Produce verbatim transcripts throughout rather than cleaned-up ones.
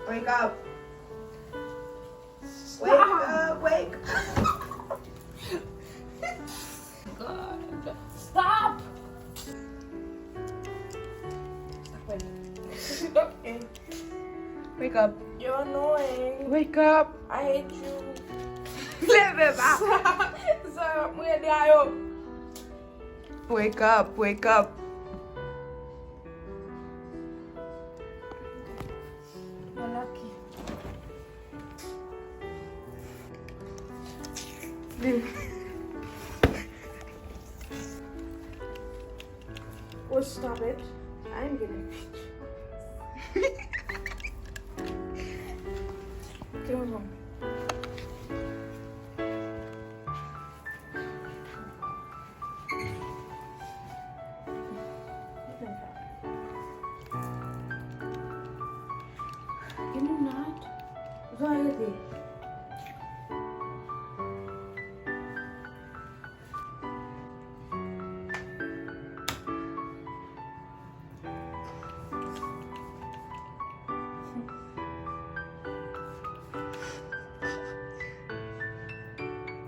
Wake up. Wake up, wake up. God. Stop! Stop it. Okay. Wake up. You're annoying. Wake up. I hate you. Leve ba. Sa, sa, mwen de a yo. Wake up, wake up. You're lucky. Oh, stop it. I'm gonna beat you. Come on. Gen moun nan. Ou ka rete.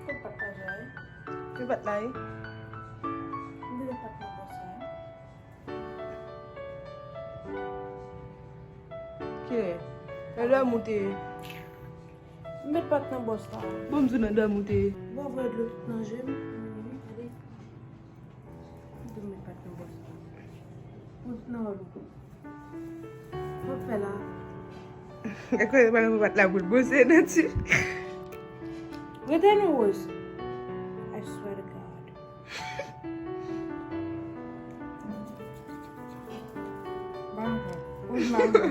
Kot pat la ye? Ki pat la ye? M vle pat nan bòs la. Kilè? Nan dòmi w te ye. M met pat nan bòs la. Bon, m di w nan dòmi w te ye. Bon, voye dlo tout nan je m. Gade. M di w met pat nan bòs la. Ou nan wòl ou. Sa w ap fè la? Gad kòman pat la boul bose nan ti. Rete nou, Rose. I swear to God. Bango. Who's Mango?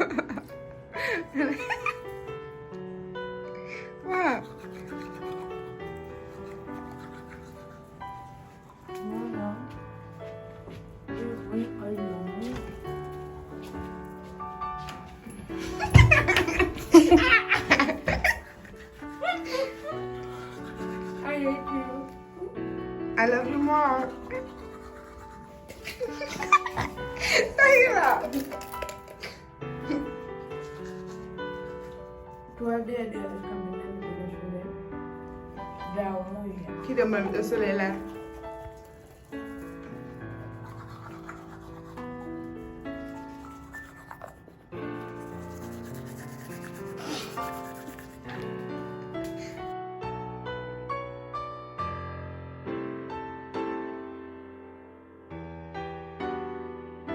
Wa. Non, non. Wi, wi, ay, non, wi. I hate you. I love you more. Sa ki la? Tou ap dèyè dèyè kanmenm nan mete nan chole. Dawon mwen ye. Kite mwen mete solèy la.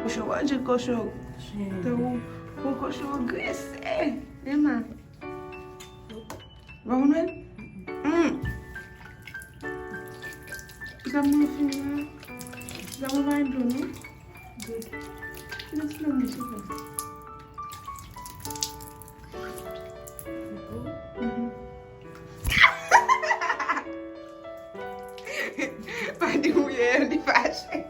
Kochon, w ap di kochon. Tankou pou kochon grese. Ema. Ou pa konn wè l? Hmm. Ou ka manje fim la? Ou ka manje dlo, non? Good. Ki nan ti nan mouche sa? Mhm. Pa di w ye, li fache.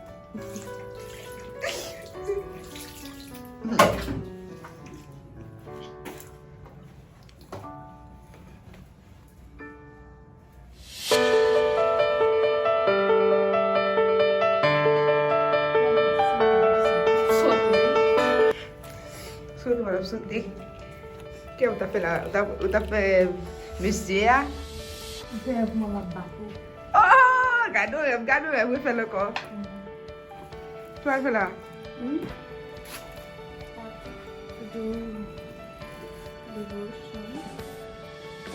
Sote, w ap sote. Kè w t ap fè la, w t ap, w t ap fè mesye a? M fè pou mwen m ap bat ou. Oh, gade yon rèv, gade yon rèv, refè l ankò. Mhm. Sa w al fè la? Hmm?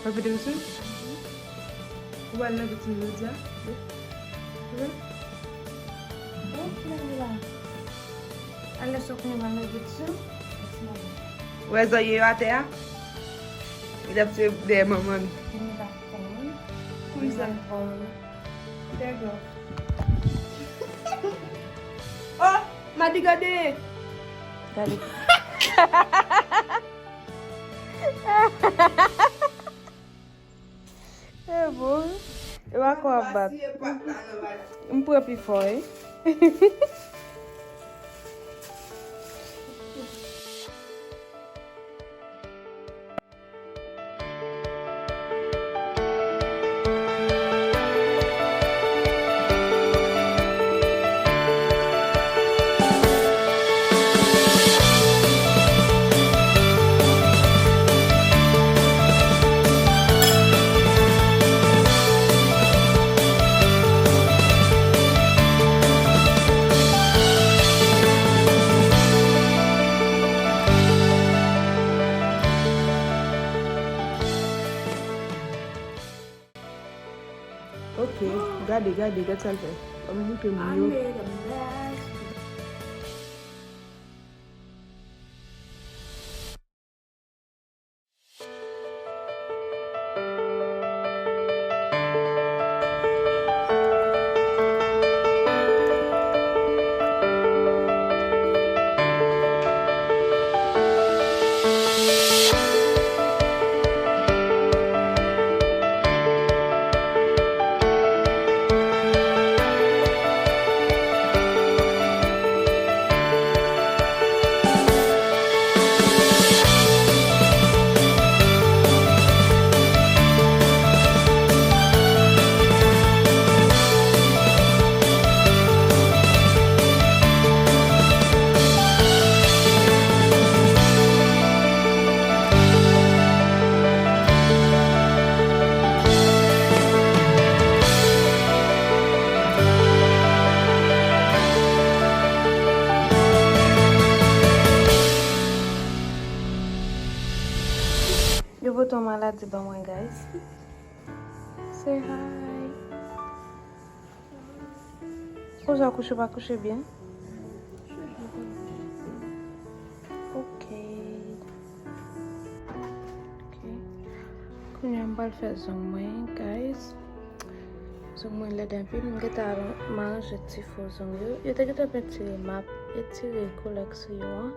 Ap fè devousyon. Ou al nan pitit jodi a? Wi. Wi. Bon, men la. Alè sòk nou al nan pitit. Ou wè zòrye yo atè a? Li t ap tiye dèyè manman l. Poukisa? There you go. Oh, Madi gade! Gade. E bon. E pa kò ap bat. M pran pi fò, wi. Gade, gade, gade sa l fè. Ban m montre moun yo. Yo pote yon maladi ban mwen, guys. Say hi. Kounye a kouche pa kouche byen? Ok. Ok. Kounye a m pral fè zong mwen, guys. Zong mwen lèd anpil. M gentan al, m aranje ti fo zong yo. Yo te gentan pentire, m ap etire koulè k sou yo an.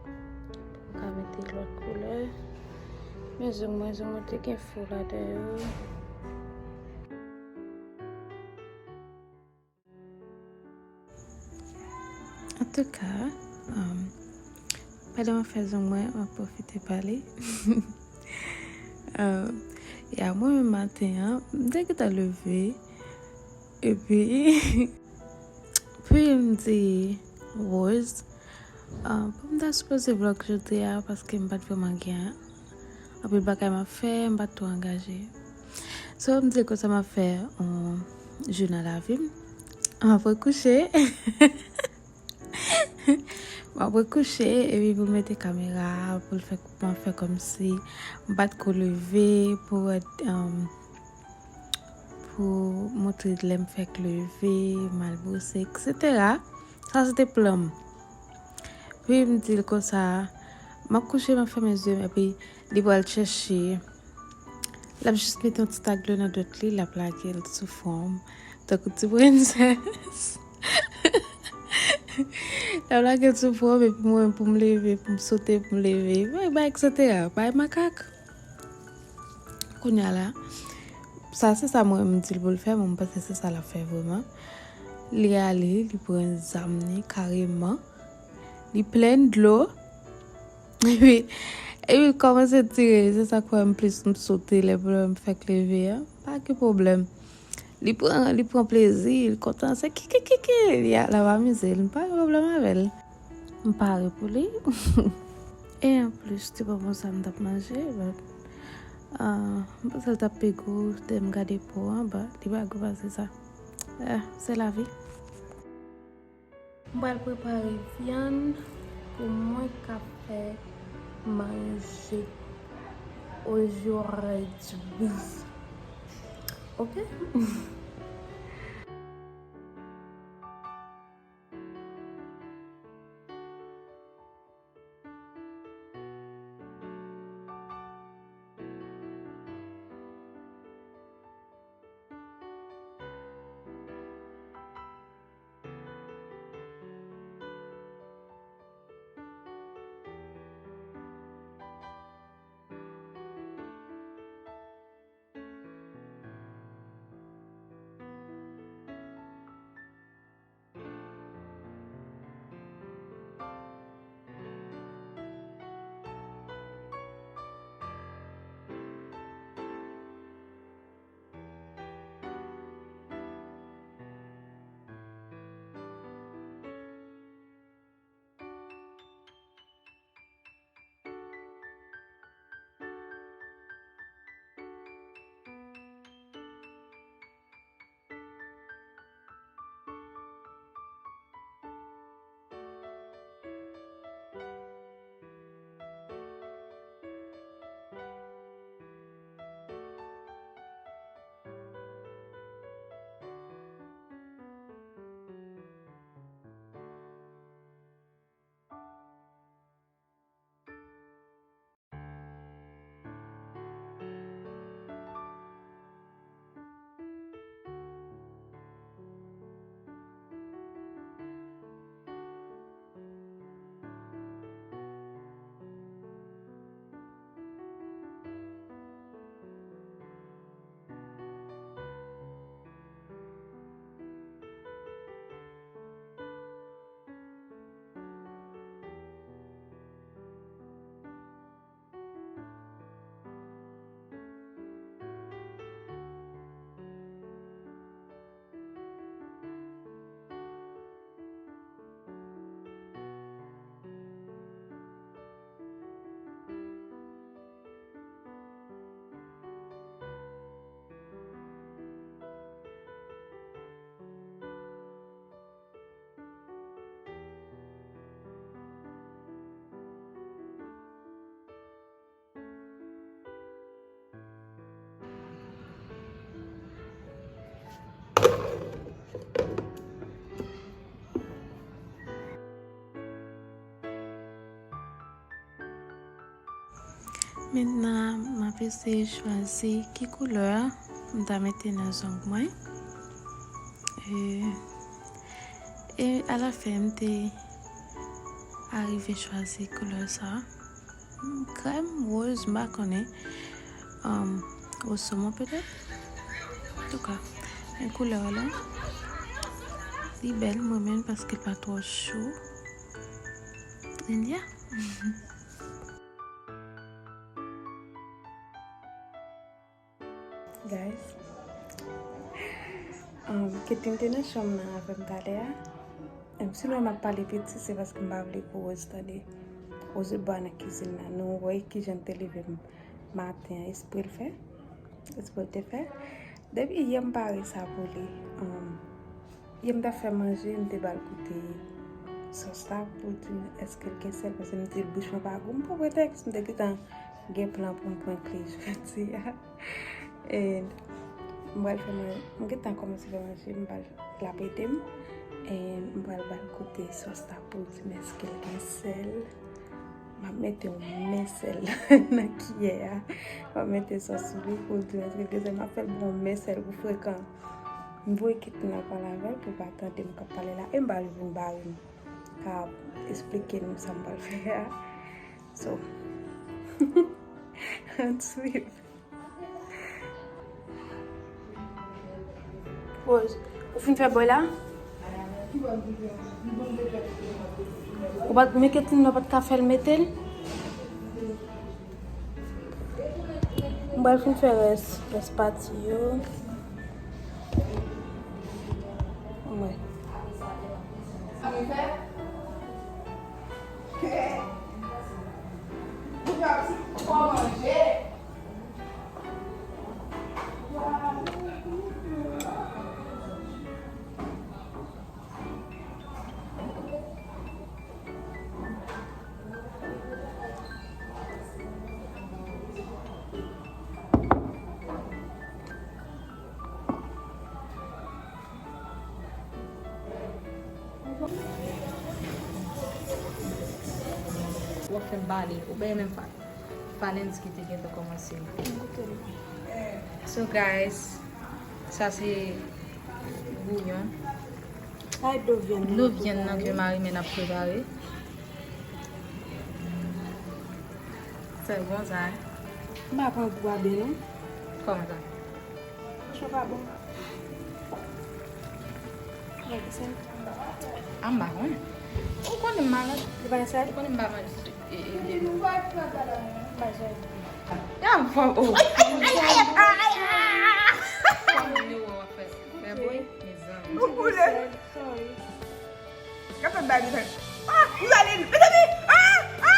Pou m ka mete lòt koulè. Men zong mwen, zong mwen te gen fo ladan yo. Antouka, um, pandan m ap fè zong mwen, m ap pwofite pale. Um, ya, mwen menm maten an, m te gentan leve. Epi, pi m di Rose, ah, pou m ta sipoze vlog jodi a, paske m pa t vrèman gen anpil bagay m ap fè, m pa t twò angaje. So, m di l konsa m ap fè yon jou nan lavi m. M ap rekouche. M ap rekouche, epi pou l mete kamera, pou l fè, pou m fè kòmsi m pa t ko leve, pou, um, pou montre lè m fèk leve, m al bwose, et cetera. Sa se te plan m. Pi m di l konsa, m ap kouche, m ap fèmen zye m, epi li pral chèche. L ap jis mete yon ti tak dlo nan dwèt li, l ap lage l sou fwon m, tankou ti prensès. L ap lage l sou fwon m, epi mwen pou m leve, pou m sote, pou m leve, bay, bay, et cetera. Bay makak. Kounye a la, sa se sa mwen menm m di l pou l fè, mwen m panse se sa l ap fè vrèman. Li ale, li pran zam li kareman. Li plen dlo. Epi, epi l kòmanse tire. Se sa k fè m plis m sote lè m fèk leve a. Pa gen pwoblèm. Li pran, li pran plezi, li kontan. Se kikikiki. Li a, l ap amize l. M pa gen pwoblèm avè l. M pare pou li. E anplis, te pa bon sa m t ap manje, but, ah, m panse l t ap pi gou, lè m gade po an, but li pa gou pase sa. Eh, se lavi. M pral prepare vyann pou mwen ka fè manje ojodwi. Ok? Mentnan, m ap eseye chwazi ki koulè m ta mete nan zong mwen. E, e alafen, m te arive chwazi koulè sa. Krèm, woz, m pa konnen. Um, woz somon petèt? Antouka, men koulè a la, li bèl, m renmen l paske l pa twò cho. And yeah. Guys, um, Ketty te nan chanm nan avè m talè a. Um, si nou wè m ap pale piti, se paske m pa vle pou Rose tande. Rose bò nan kizin nan. Nou wè kijan l te leve m maten an, espre l fè. Espre l te fè. Depi yè m pare sa pou li. Um, Yè m t ap fè manje, m te ba l goute sòs la pou di m èske l gen sèl, paske m di l bouch mwen pa gou. M pran pretèks, m te gentan gen plan pou m pran kle jodi a. And m pral fè manje, m gentan kòmanse fè manje, m ba l, l ap ede m. And m pral ba l goute sòs la pou di m èske l gen sèl. M ap mete yon men sèl nan kiyè a. M ap mete sòs sou li pou di m èske l gen sèl. M ap fè l bon men sèl pou frekan. M voye Ketty al pale avè l pou l pa tande m k ap pale la. E m pa vin bare m ka esplike nou sa m pral fè a. So, ann swiv. Rose, ou fin fè bòy la? Ou pa t, men Ketty, nou pa t ka fè l mete l? M pral fin fè rès, rès pati yo. Mwen. W ap fè m pale. Ou pa menm fa-, Valens ki te gentan kòmanse. So, guys, sa se bouyon. Ay, dlo vyann nan. Dlo vyann nan ke mari men ap prepare. Sa bon, sa, hein? M pa pran gou a byen, non. Kòman sa? Franchman, pa bon. Gade sa. Ah, m pa konnen. Ou konnen m malad. Ou pa sa? Ou konnen m pa manje. E, e, e. M pa sa. Ya, m fò, oh. Ay, ay, ay, ay, ay, ay, ay. Fò m yo wè w ap fè. Fè bri, mezanmi. Ou koule. Sorry. Gade bagay li fè. Ah, ou gade li. Mezanmi. Ah, ah.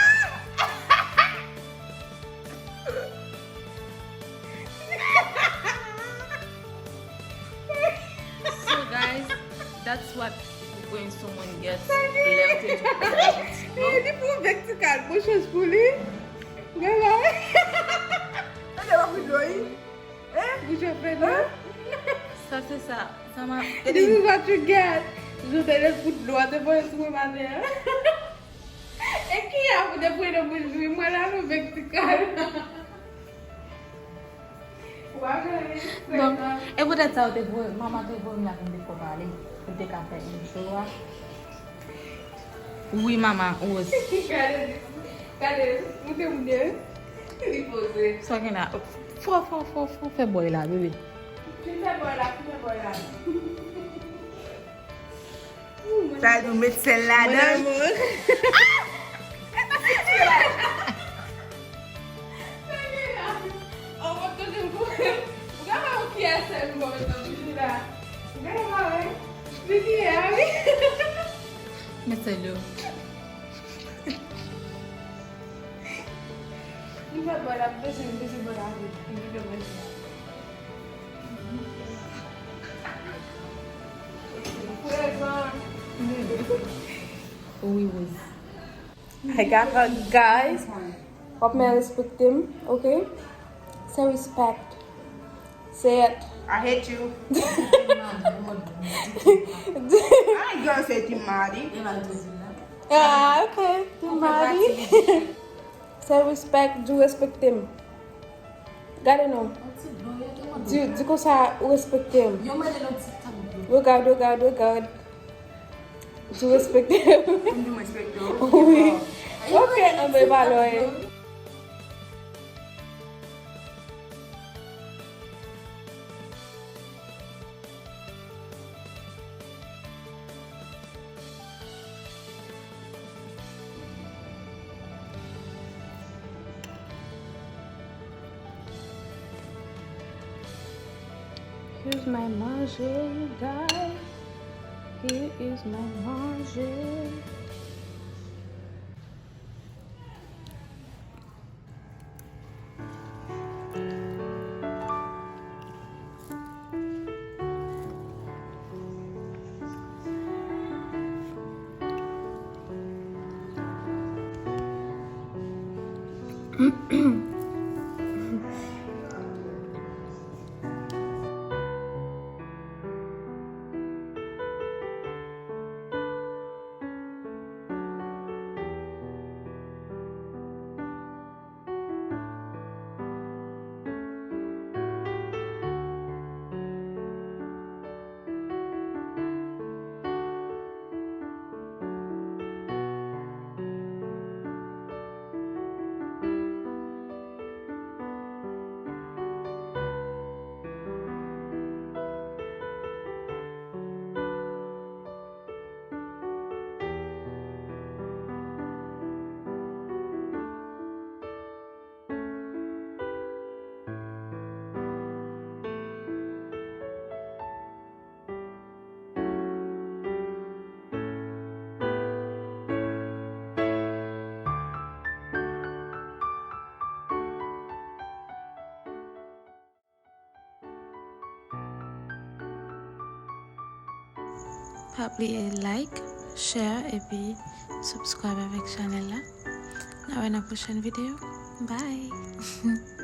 So, guys, that's what when someone gets lè w te di. Li pou vektikal, bon chans pou li. Gade la. Gade w ap ri dlo, wi. Hein? Bouch ou fè dlo? Sa se sa. Sa ma... This is what you get. Jovenel fout dlo a te voye sou mwen maten an. E ki a pou te pran nan bouch li? Mwen la nou vektikal. Bon, e poutèt sa yo te voye, manman te voye m la pou m te fè pale, pou m te ka fè intro a. Wi, manman, Rose. Gade, gade, moute moun yo. Li poze. Sa gen la. Fò, fò, fò, fò, fè bòy la, bebe. Fin fè bòy la, fin fè bòy la. Sa di w met sèl ladan l. Mon amour. Ah! Sa gen la. Sa gen la. Oh, mwen tonton kou. Ou ka pa wè kiyès sèl mwen met nan bouch li la. Ou ka pa wè. Li kiyè a, wi. Met sèl yo. Li fè bò la, m bezwen, m bezwen bò la, wi. M bezwen bò la. Wi, wi. I got her, guys. W ap men respekte m, ok? Say respect. Say it. I hate you. I ain't gonna say Team Mardi. Ah, ok. Team Mardi. Self respect, di w respekte m. Gade non. Di, di konsa ou respekte m. Regard, regard, regard. Di w respekte m. Wi. Ok, anben, pa lwen. Here's my manje, you guys. Here is my manje. Pa bliye like, share epi subscribe avèk chanèl la. N a wè nan pwochèn videyo. Bye!